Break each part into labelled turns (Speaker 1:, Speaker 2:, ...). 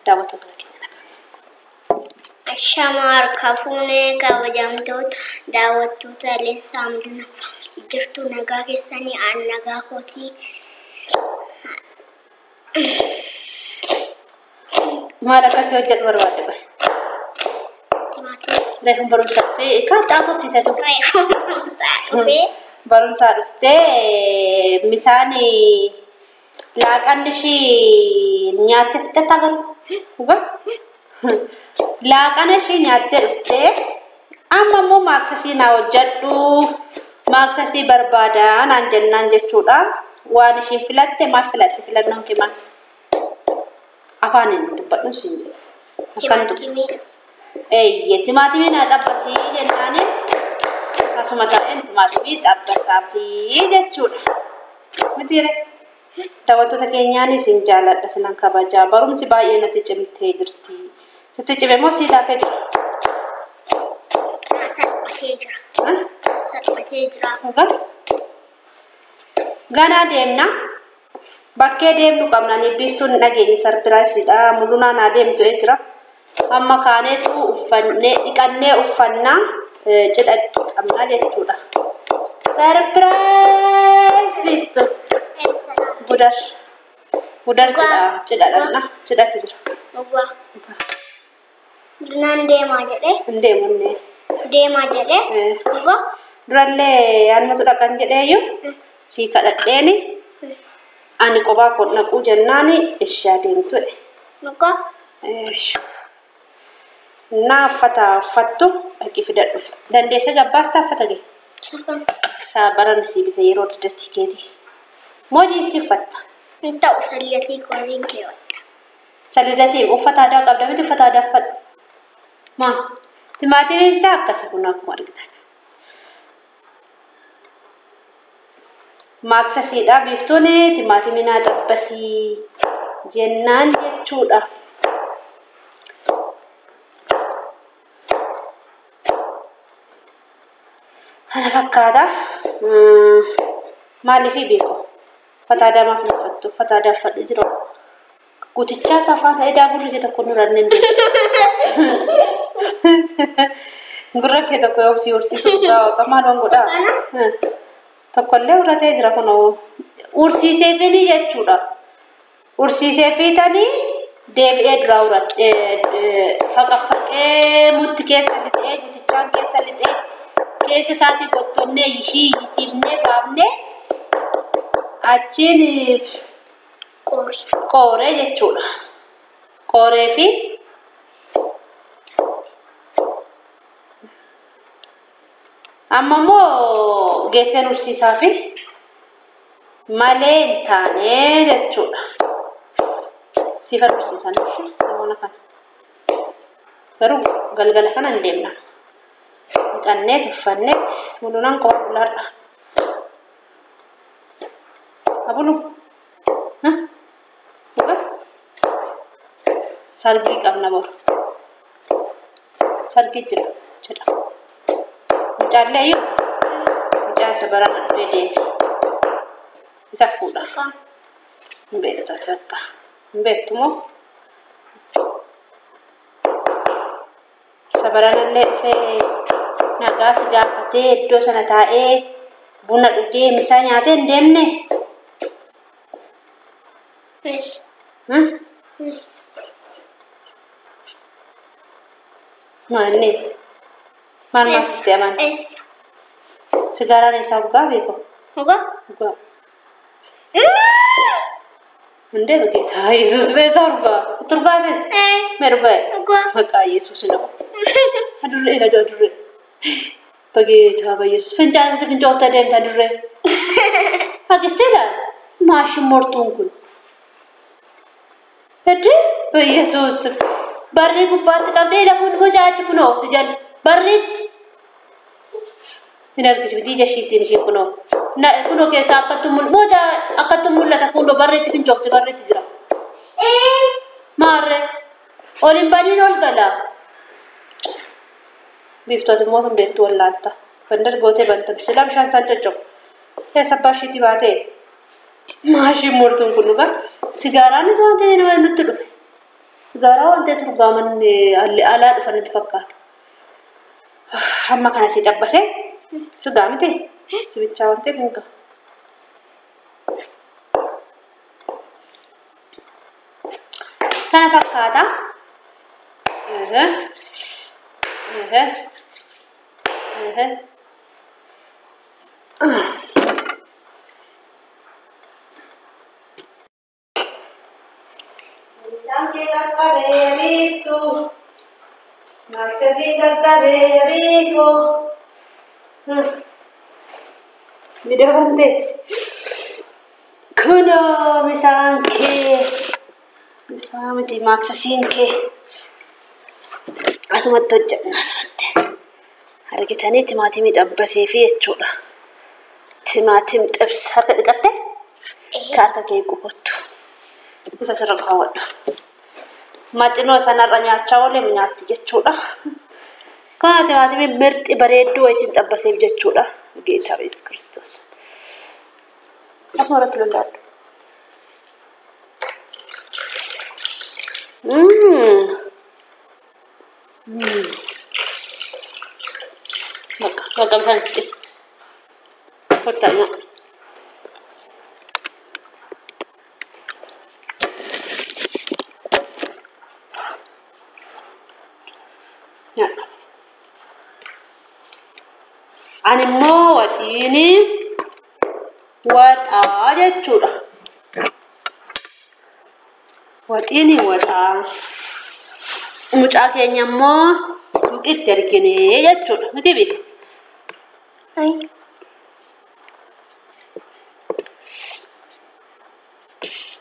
Speaker 1: Daawwattoota keenya nagaa.
Speaker 2: Ashama harka fuunee kabajamtoota daawwattoota Leensaa Mul'inaa jirtu nagaa keessanii aan nagaa kootii.
Speaker 1: Maal akkasii hojjedhu barbaadde qoy?
Speaker 2: Timaatima.
Speaker 1: Reefuun barumsaa dhufee kan haasofsiisaa jiru.
Speaker 2: Reefu barumsaa dhufee
Speaker 1: Barumsaa dhuftee misaan laaqanni ishii nyaattee fixattaa galu. Dhugaa? Laaqana ishii nyaattee dhuftee amma immoo maaksasii naa hojjedhu maaksasii barbaadaa naan jennaan jechuudha. Waan ishiin filatte maal filatte filannoon kee maal? Afaan hin dubbadhu siin jedhu. Akkantu.
Speaker 2: timaatimii.
Speaker 1: Eeyyee timaatimii naa xabbasii jennaani asuma taa'een timaatimii xabbasaafii jechuudha. Mitiire daawwattoota keenyaan isin jaalladha sinan kabajaa barumsi baay'ee natti cimtee jirti. Sitti cime moo sii laafee jira?
Speaker 2: Salphatee jira. Salphatee jira.
Speaker 1: Dhugaa? Ganaa deemna. Bakkee deemnu qabna ni biiftuun hin dhageenye sarpiraayisiidha. Mul'unaan haa deemtu jira. Amma kaaneetu uffannee dhiqannee uffannaa cidha qabna jechuudha. Sarpiraayis biiftu.
Speaker 2: Eessa
Speaker 1: Gudar. Gudar cidha cidha dhaqna. Cidhatu jira.
Speaker 2: Dhugaa. Naan deemaa jedhee
Speaker 1: Hin deemu inni.
Speaker 2: deemaa jedhee dhugaa.
Speaker 1: Durallee anumatu dhaqan jedheeyyuu sii kadhadheeni ani kophaa koo dhaquu jennaani ishee adeemtu jedhe.
Speaker 2: Dhugaa.
Speaker 1: Naa uffata uffattu dhaqii fidadhu. Dandeessee gabbaastaa uffata kee?
Speaker 2: Safan.
Speaker 1: Isaa baran sii bite yeroo didatti keeti. Moo jiinsii uffatta?
Speaker 2: Hin ta'u saliyatii kooriin kee wadha.
Speaker 1: Salidatii uffata aadaa qabda miti uffata aadaa uffadhu. Maa? Timaatimiin isaa akkasi kun akkuma argitan. Maaksasiidha biiftuun timaatimii naa xabbasii jennaan jechuudha. Kana fakkaata. Maaliif beeku? Uffata aadaa maaf hin uffattu? Uffata aadaa uffadhu jiru. Guutichaa safaan edaa gurri kee tokko nurra hin deemu. Gurra kee tokko yoo si horsiisu dhugaa waaqa maal waan godhaa? Tokkollee uratee jira kunoo. Ursiiseefini jechuudha. Ursiiseefitanii deebi'ee duraa uratee faqaffaqee mutti keessa lixee guutichaan keessa lixee keessa isaatii qottonnee ishii yisiifnee baafnee achiin
Speaker 2: Qorii.
Speaker 1: qooree jechuudha. Qooree fi amma immoo geesseen horsiisaa fi malee hin taane jechuudha. Siifan horsiisan samoona kana. Garuu galgala kana hin deemna. Dhiqanneet uffanneet muluunaan kophaa bulaadha. Abulu. Dhugaa? Sargii qabna boru. Sargii jira jedha. Mucaallee iyyuu mucaa isa barana dhufee deeme. Isa fuudha. Hin beektu ati akka. Hin beektu moo? Isa baranallee dhufee nagaa si gaafatee iddoo sana taa'ee buna dhugee misaa nyaatee hin deemne.
Speaker 2: Yes. Yes.
Speaker 1: Maalni? Maal maasitti aman?
Speaker 2: Eessa?
Speaker 1: Sigaaraan eessaa dhugaa beeku?
Speaker 2: Dhugaa?
Speaker 1: Dhugaa. Hundee በጌታ ኢየሱስ በዛ dhugaa. Turgaases? Mee dhugaa?
Speaker 2: Dhugaa.
Speaker 1: Maqaa Yesuus nama. Adurree ila adurree. በጌታ በኢየሱስ fincaanitti fincoofta deemta adurree. Haqistee maashin mortuun kun. Hedduu በኢየሱስ barrii gubbaatti qabdee lafuun hojaachi kunoo si jala barriitti. Hin argitu ija ishiitiin ishee kunoo. Kunoo keessaa akkattu mul'ata akkattu mul'ata kunoo barriitti fincoofte barriitti jira. Maarree ol hin baniin ol gala. Biiftooti immoo hin beektu wallaalta. Bandar gootee banta silaa bishaan isaan coccobu. Keessa abbaa ishiitii baatee maashiin murtuun kun dhugaa sigaaraan isaa wanti nama nutti dhufe. Garaa waan ta'e turgaaman alaa dhufanitti fakkaata. Hamma kana si xabbasee sigaa miti si bichaa waan ta'eef hin gahu. Kana fakkaata. Isaan kee qaqqabee biiftu. Maksasii qaqqabee biiftu. Midhaan kunoo misaan kee. Misaan miti maksasiin kee. Asumatti hojjenna asumatti. Argitanii timaatimii xabbasee fi jechuudha. Timaatim xibs harka dhiqatte? Ka harka kee qubottu. Isa sirra kaawwadhu. Maxinoo sanarra nyaachaa oolee nyaatti jechuudha. Kana timaatimii mirxi bareedduu wayitiin xabbaseef jechuudha. Geetaa Yesuus Kiristoos. Asuma irratti lolaadhu. Bakka bakka bishaan itti. Kottaa nyaadhu. Nyaadhu. Ani immoo waxiin waxaa jechuudha. Waxiin waxaa. Mucaa keenya immoo suuqiitti arginee jechuudha. Miti beeku?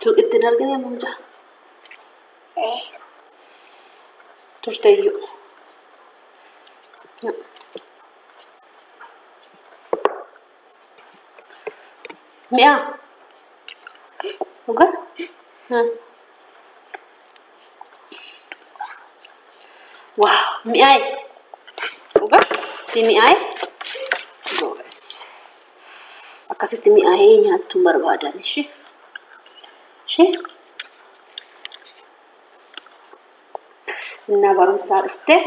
Speaker 1: Suuqiitti hin argine mucaa? Turteeyyuu. Mi'a? Dhugaa? Waaw, mi'aaye. Dhugaa? Si mi'aaye? Goobas. Akkasitti mi'aayee nyaattuun barbaadan ishee. Ishee? Innaa barumsaa dhuftee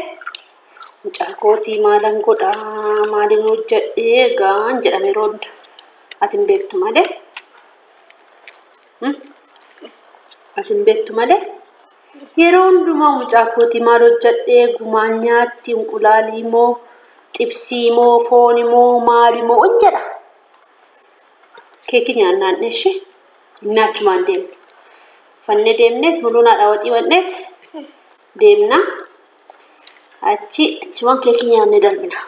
Speaker 1: mucaa kootii maalan godhaa maalin hojjedhee gaan jedhan yeroo hunda. Ati hin beektu malee? Ati hin beektu malee? Yeroo hundumaa mucaa kootii maal hojjedhee gumaan nyaatti inqulaalii moo xibsii moo foon moo maali moo on jedha. Keekii nyaannaan ishee inni achumaan deemne. Fannee deemneet muluun haadha waxii wanneet deemna. Achi achumaan keekii nyaannee darbina.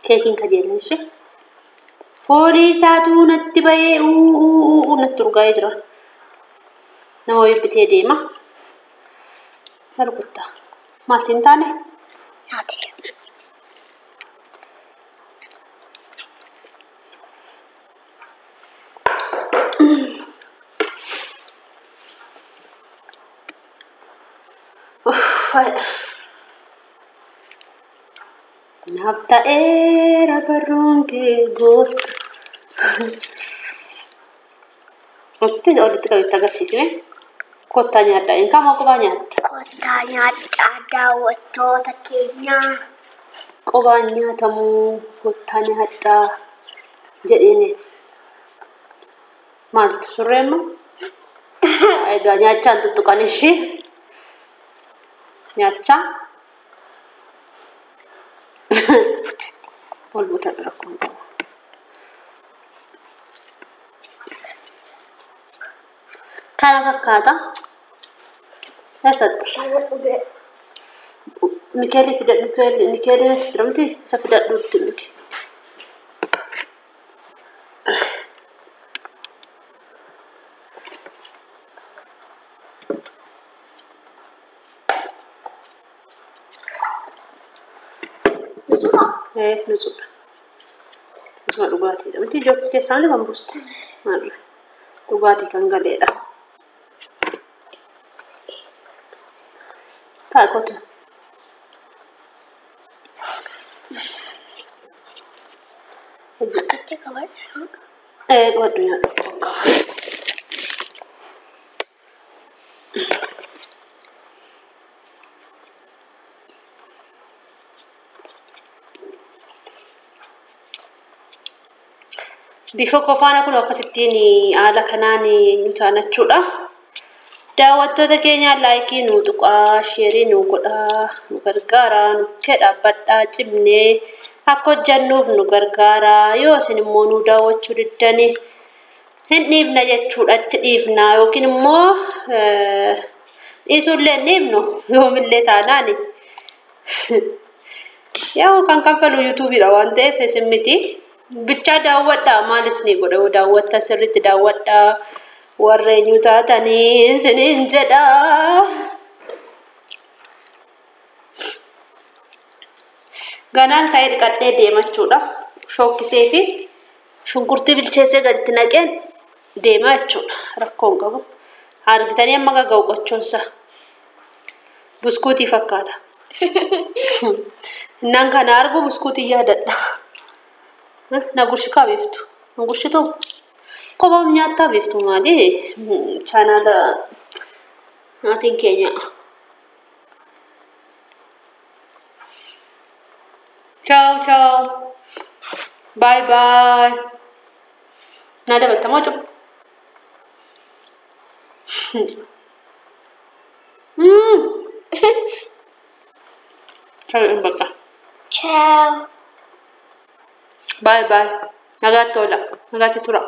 Speaker 1: Keekiin kajeelna ishee. Foolii isaatu natti bahee uu natti urgaa'ee jira. Nama wayii bitee deema. Rukuttaa. Maal siin taane?
Speaker 2: Nyaate.
Speaker 1: Naaf ta'eera barruun kee gooftaa. Wanti olitti qabetti agarsiisne kottaa nyaadhaa. Inni kaamoo qophaa nyaatta?
Speaker 2: Kottaa nyaadhaa daawwattoota keenyaa.
Speaker 1: Qophaan nyaatamuu kottaa nyaadhaa jedheen. Maaltu surree immoo? Egaa nyaachaan tuttuqan ishee. Nyaachaa. Ol butan rakkoon qabu. Kana fakkaata. Eessatti? Mikeelii fidadhu. Mikeelii achi jira miti? Isa fidadhuutti dhugi. Nutsuudha. Isuma dhugaatiidha. Miti ijoollee keessaa malee kan buuste. Dhugaatii kan galeedha. Taa'e kottu.
Speaker 2: Akkatti qabadhu.
Speaker 1: Qabadhu nyaadhu. Bifa kofaana kun akkasittiin haala kanaan nu taanachuudha. Daawwattoota keenya laayikii nu tuqaa, sheerii nu godhaa, nu gargaaraa, nu bukkee dhaabbadhaa, cimnee akka hojjannuuf nu gargaaraa. Yoo isin immoo nu daawwachuu diddanii hin dhiifna jechuudha, itti dhiifna yookiin immoo dhiisuullee hin dhiifnu yoomillee taanaani. Yaa kan kanfalu yuutuubiidha waan ta'eef isin miti. Bichaa daawwadhaa maal isinii godha yoo daawwattan sirriitti daawwadhaa warra eenyu taatanii isiniin jedhaa. Ganaan ka'ee dhiqadhee deemachuudha. Shookkisee fi shunkurtii bilcheessee gaditti naqeen deema jechuudha. Rakkoo hin qabu. Argitanii amma gaga'u qochoonsa. Buskuutii fakkaata. Innaan kana argu buskuutii yaadadha. Na gurshikaa beektu. Na gurshituu kophaam nyaattaa beektu maali? Chaanaala maatiin keenya. Ciao ciao. Bye bye. Na dabaltamoo cufu. Ciao bakka.
Speaker 2: Ciao.
Speaker 1: Bye bye. Nagaatti oola. Nagaatti tura.